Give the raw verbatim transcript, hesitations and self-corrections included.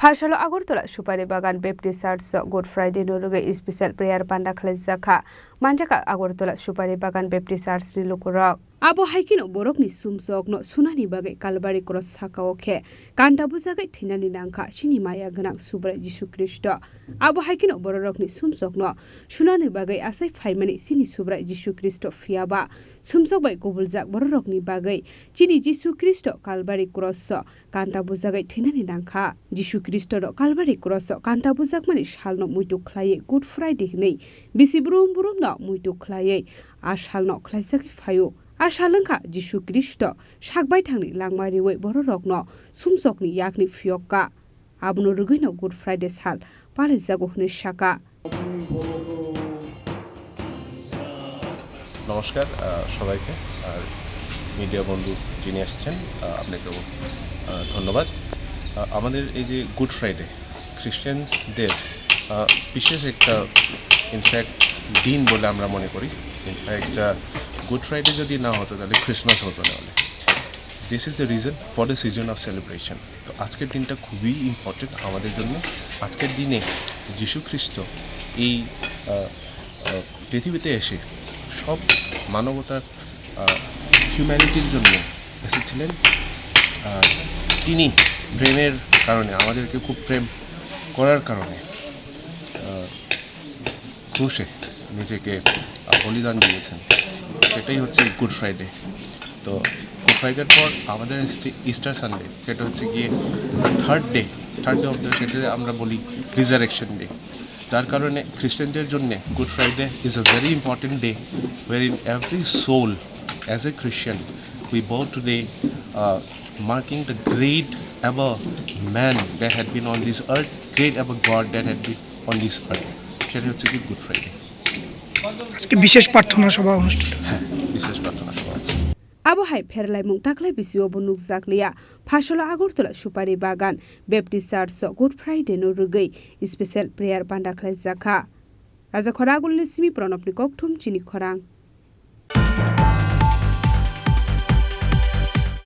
Phasalo Agartala Supari Bagan Baptist Church o Good Friday no rwgwi special prayer panda khlaijak kha. Manjakha Agartala Supari Bagan Baptist Church ni lukurok. Abo hai kheno borokni sumsokno sunani bagwi Kalbari cross sakao khe kanta bujagwi thwinani nangkha chini maya gwnang Subrai Jisu Khristo. Abo hai kheno bororokni sumsokno sunani bagwi asai phaimani chini Subrai Jisu Khristo, phiya ba sumsok bai kubuljak bororokni bagwi chini Jisu Khristo Kalbari cross o kanta bujagwi thwinani nangkha. Jisu Khristono Kalbari cross o kanta bujakmani salno muitu khlaiwi Good Friday hwnwi bisi brum brumno muitu khlaiwi a salno khlaijagwi phaio. A sal wngkha Jisu Khristo sak baithangni langma riwi bororokno sumsokni yakni phiyok kha. Abono rwgwino Good Friday sal palaijago hwnwi sakha. নমস্কার, আহ, সবাইকে। আর মিডিয়া বন্ধু যিনি এসছেন, আহ, আপনাকেও, আহ, ধন্যবাদ। আহ, আমাদের এই যে গুড ফ্রাইডে, খ্রিস্টানদের, আহ, বিশেষ একটা, ইনফ্যাক্ট, দিন বলে আমরা মনে করি। ইনফ্যাক্ট, আহ, গুড ফ্রাইডে যদি না হতো, তাহলে ক্রিসমাস হতো না। This is the reason for the season of celebration. তো আজকের দিনটা খুবই ইম্পর্টেন্ট আমাদের জন্য। আজকের দিনে যিশু খ্রিস্ট এই, আহ, আহ, পৃথিবীতে এসে সব মানবতার, আহ, হিউম্যানিটির জন্য এসেছিলেন। আহ, তিনি প্রেমের কারণে, আমাদেরকে খুব প্রেম করার কারণে, আহ, ক্রুশে নিজেকে, আহ, বলিদান দিয়েছেন। সেটাই হচ্ছে গুড ফ্রাইডে। তো গুড ফ্রাইডের পর আমাদের এসছে ইস্টার সানডে, সেটা হচ্ছে গিয়ে third day, third day of the, সেটা আমরা বলি রিজারেকশন ডে। যার কারণে খ্রিস্টানদের জন্য Good Friday is a very important day, wherein every soul, as a Christian, we bow today, uh, marking the great ever man that had been on this earth, great ever God that had been on this earth. সেটা হচ্ছে কি good Friday. আজকে বিশেষ প্রার্থনা সভা অনুষ্ঠিত। হ্যাঁ, বিশেষ প্রার্থনা সভা আছে। Abo hai pherlaimung taklai bisio bo nukjak liya. Phasalo Agartala Supari Bagan Baptist Church o Good Friday no rwgwi special prayer panda khlaijak kha. Raja Khoragul ni simi Pranab ni kokthum chini khorang.